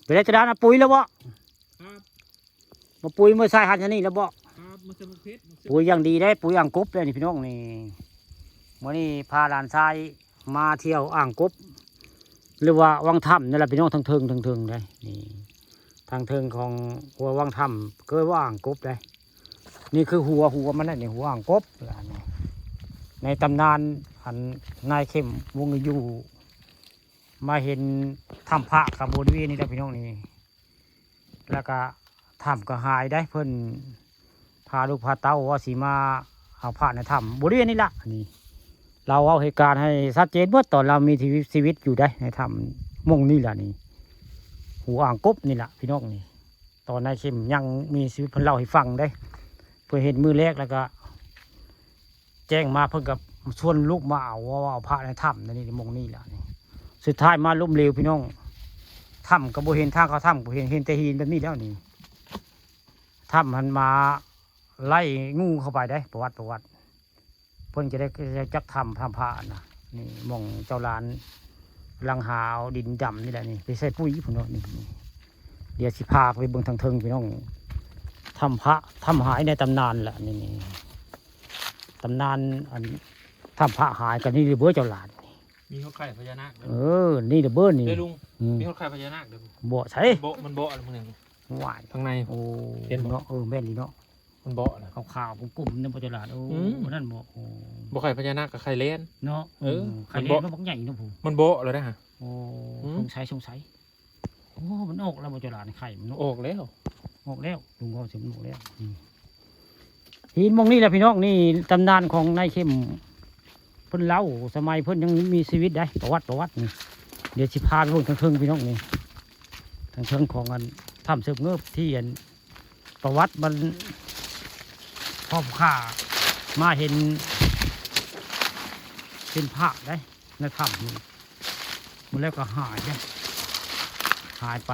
ເປັນໄດຈະດານ ເອົາປຸຍແລ້ວບໍ່? ມາປຸຍ ມາໃສ່ຫັ້ນໃສ່ນີ້ແລ້ວບໍ່? ປຸຍຢ່າງດີເດ້ ປຸຍອ່າງກົບເດ້ນີ້ພີ່ນ້ອງນີ້. ມື້ນີ້ພາຫຼານຊາຍມາທ່ຽວອ່າງກົບ ຫຼືວ່າວັງຖ້ຳນີ້ແຫຼະພີ່ນ້ອງ ທາງເທິງ ທາງເທິງເດ້ນີ້ ທາງເທິງຂອງຫົວວັງຖ້ຳ ເອີ້ນວ່າອ່າງກົບເດ້. ນີ້ຄືຫົວ ຫົວມັນນະນີ້ ຫົວອ່າງກົບ ໃນຕຳນານ ອັນນາຍເຂັ້ມ ວົງຢູ່ ມາເຫັນຖ້ຳພະກັບບໍລິເວນນີ້ແຫຼະພີ່ນ້ອງນີ້ ແລ້ວກະຖ້ຳກໍຫາຍໄດ້ ເພິ່ນພາລູກພາເຕົ້າວ່າຊິມາເອົາພະໃນຖ້ຳບໍລິເວນນີ້ລະນີ້. ລາວເວົ້າເຫດການໃຫ້ຊັດເຈນໝົດ ຕອນລາວມີຊີວິດ ຊີວິດຢູ່ໄດ໋ ໃນຖ້ຳໝ່ອງນີ້ລະນີ້ ຫົວອ່າງກົບນີ້ລະພີ່ນ້ອງນີ້. ຕອນນາຍເຂັ້ມຍັງມີຊີວິດ ເພິ່ນເລົ່າໃຫ້ຟັງເດ້ ເພິ່ນເຫັນມື້ແລກ ແລ້ວກະແຈ້ງມາ ເພິ່ນກໍຊວນລູກມາເອົາ ວ່າເອົາພະໃນຖ້ຳໃນນີ້ ໝ່ອງນີ້ລະນີ້. ສຸດທ້າຍມາລົ້ມເຫຼວພີ່ນ້ອງ ຖ້ຳກໍບໍ່ເຫັນ ທາງເຂົ້າຖ້ຳກໍເຫັນ ເຫັນແຕ່ຫີນແບບນີ້ແລ້ວນີ້. ຖ້ຳຫັ້ນມາໄລ່ງູເຂົ້າໄປໄດ໋ ປະຫວັດ ປະຫວັດ ເພິ່ນຈະໄດ້ຈັກຖ້ຳ ຖ້ຳພະນະ. ນີ້ໝ່ອງເຈົ້າຫຼານກຳລັງຫາເອົາດິນດຳນີ້ແຫຼະນີ້ ໄປໃສ່ປຸຍພຸ້ນເນາະນີ້. ດຽວຊິພາໄປເບິ່ງທາງເທິງພີ່ນ້ອງ ຖ້ຳພະ ຖ້ຳຫາຍໃນຕຳນານລະນີ້ ນີ້ ຕຳນານ ອັນ ຖ້ຳພະຫາຍກັນນີ້ເດີເບີ ເຈົ້າຫຼານ. ມີຮອດໄຂ່ພະຍານາກເດີ ເອີ ນີ້ເດີເບີນີ້ ເດີລຸງ ອືມ ມີຮອດໄຂ່ພະຍານາກເດີ. ບໍ່ໃສ ມັນເບາະ ມັນເບາະລະມື້ນີ້ ຫວາຍ ທາງໃນ ໂອ້ ເຫັນບໍ່ເນາະ? ເອີ ແມ່ນອີ່ເນາະ ມັນເບາະລະ ຂາວໆ ກົມໆ ນຳບໍ່ເຈົ້າຫຼານ. ໂອ້ ອືມ ນັ້ນບໍ່ ໂອ້ ບໍ່ໄຂ່ພະຍານາກກໍໄຂ່ແລ່ນເນາະ. ເອີ ອືມ ໄຂ່ແລ່ນມັນບັກໃຫຍ່ເນາະ ມັນເບາະແລ້ວນະ. ໂອ້ ອືມ ສົງໄສ ສົງໄສ ໂອ້ ມັນອອກແລ້ວບໍ່ເຈົ້າຫຼານ ໄຂ່ມັນເນາະ? ອອກແລ້ວ ອອກແລ້ວ ລຸງເວົ້າຊິມັນອອກແລ້ວ. ອືມ ຫີນໝ່ອງນີ້ແຫຼະພີ່ນ້ອງ ນີ້ຕຳນານຂອງນາຍເຂັ້ມ ເພິ່ນເລົ່າສະໄໝເພິ່ນຍັງມີຊີວິດໄດ໋ ປະຫວັດ ປະຫວັດນີ້. ດຽວຊິພາໄປເບິ່ງທາງເທິງພີ່ນ້ອງນີ້ ທາງເທິງຂອງອັນຖ້ຳເສີບເງີບ ທີ່ອັນປະຫວັດມັນ ພໍ່ຄ້າມາເຫັນເປັນພະໄດ໋ ໃນຖ້ຳນີ້ ໝົດແລ້ວກໍຫາຍເດ້ ຫາຍໄປ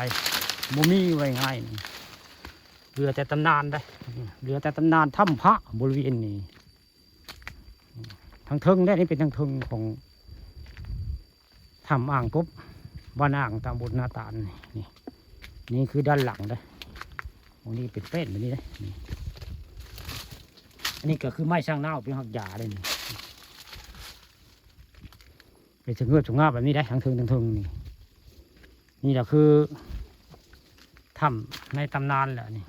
ບໍ່ມີ ເວົ້າງ່າຍໆ ເຫຼືອແຕ່ຕຳນານໄດ໋ ເຫຼືອແຕ່ຕຳນານຖ້ຳພະບໍລິເວນນີ້. ທາງເທິງເດ້ ນີ້ເປັນທາງເທິງຂອງຖ້ຳອ່າງກົບ ບ້ານອ່າງ ຕຳບົນນາຕານນີ້. ນີ້ຄືດ້ານຫຼັງເດ້ ອັນນີ້ເປັນແປ້ນແບບນີ້ເດ້ ນີ້ ອັນນີ້ກໍຄືໄມ້ຊ້າງນາວ ເປັນຮາກຢາເດ້ນີ້. ເປັນສະເງືອບສະງາບແບບນີ້ໄດ໋ ທາງເທິງ ທາງເທິງນີ້. ນີ້ລະຄືຖ້ຳໃນຕຳນານແຫຼະນີ້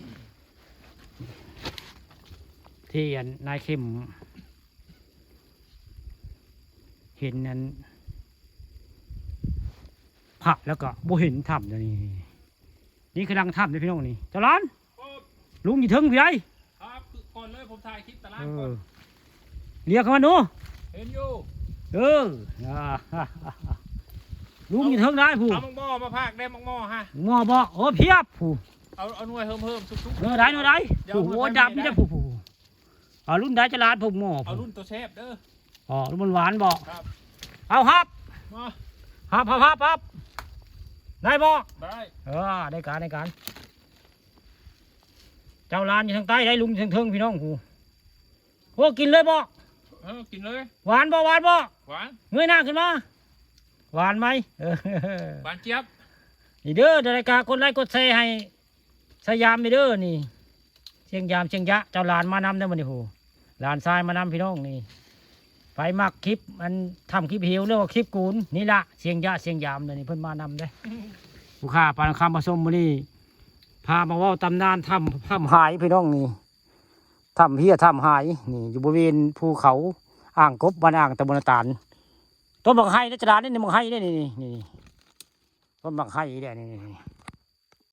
ທີ່ອັນນາຍເຂັມເຫັນອັນພະແລ້ວກໍບໍ່ເຫັນຖ້ຳ. ນີ້ ນີ້ຄືຫຼັງຖ້ຳເດ້ພີ່ນ້ອງນີ້ ເຈົ້າຫຼານ ລຸງຢູ່ເທິງພີ້ໃດ໋. ຄັບ ຄືກ່ອນເລີຍ ຜົມຖ່າຍຄລິບຕະຫຼາດ ເອີ ກ່ອນ ລຽກເຂົ້າມາດູ ເຫັນຢູ່ ເອີ ລຸງຢູ່ເທິງໄດ໋ຜູ້. ເອົາໝາກໝໍ້ມາຝາກແດ່ ໝາກໝໍ້ຮະ ໝໍ້ບໍ່ ໂອ້ ພຽບຜູ້. ເອົາ ເອົາໜ່ວຍເຫິມໆ ສຸກໆ ເອີ ໄດ້ໜ່ວຍໃດ໋ ຜູ້ ໂອ້ ດຳນີ້ໄດ໋ຜູ້ ຜູ້ ເອົາລຸ້ນໃດ ຈະຫຼາດ ຜູ້ໝໍ້ ເອົາລຸ້ນໂຕແຊບເດີ. ອໍ ລຸ້ນມັນຫວານບໍ່? ຄັບ ເອົາຮັບ ມາ ຮັບ ຮັບ ຮັບ ຮັບ ໄດ້ບໍ່? ໄດ້ ເອີ ໄດ້ການ ໄດ້ການ. ເຈົ້າຫຼານຢູ່ທາງໃຕ້ໄດ໋ ລຸງຢູ່ເທິງໆ ພີ່ນ້ອງຜູ້. ໂອ້ ກິນເລີຍບໍ່? ເອີ ກິນເລີຍ. ຫວານບໍ່? ຫວານບໍ່? ຫວານ. ເງີຍໜ້າຂຶ້ນມາ ຫວານໄໝ? ເອີ ຫວານຈຽບ. ນີ້ເດີ ໃດກະກົດໄລກົດແຊໃຫ້ສະຫຍາມນີ້ເດີ ນີ້ ຊຽງຢາມຊຽງຢະ. ເຈົ້າຫຼານມານຳເດີມື້ນີ້ ຜູ້ ຫຼານຊາຍມານຳ ພີ່ນ້ອງນີ້. ໃຜມັກຄລິບອັນຖ້ຳຄລິບເຫວ ຫຼືວ່າຄລິບກູນນີ້ລະ ຊຽງຢະຊຽງຢາມ ນີ້ເພິ່ນມານຳເດ້. ຜູ້ຂ້າປານຄຳມາຊົມມື້ນີ້ ພາມາເວົ້າຕຳນານຖ້ຳ ຖ້ຳຫາຍ ພີ່ນ້ອງນີ້ ຖ້ຳເຮຍ ຖ້ຳຫາຍ ນີ້ຢູ່ບໍລິເວນພູເຂົາອ່າງກົບ ບ້ານອ່າງ ຕຳບົນນາຕານ. ຕົ້ນບັກໄຮນະຈະຫຼານ ນີ້ບັກໄຮເດ້ ນີ້ ນີ້ ຕົ້ນບັກໄຮເດ້ ນີ້ ນີ້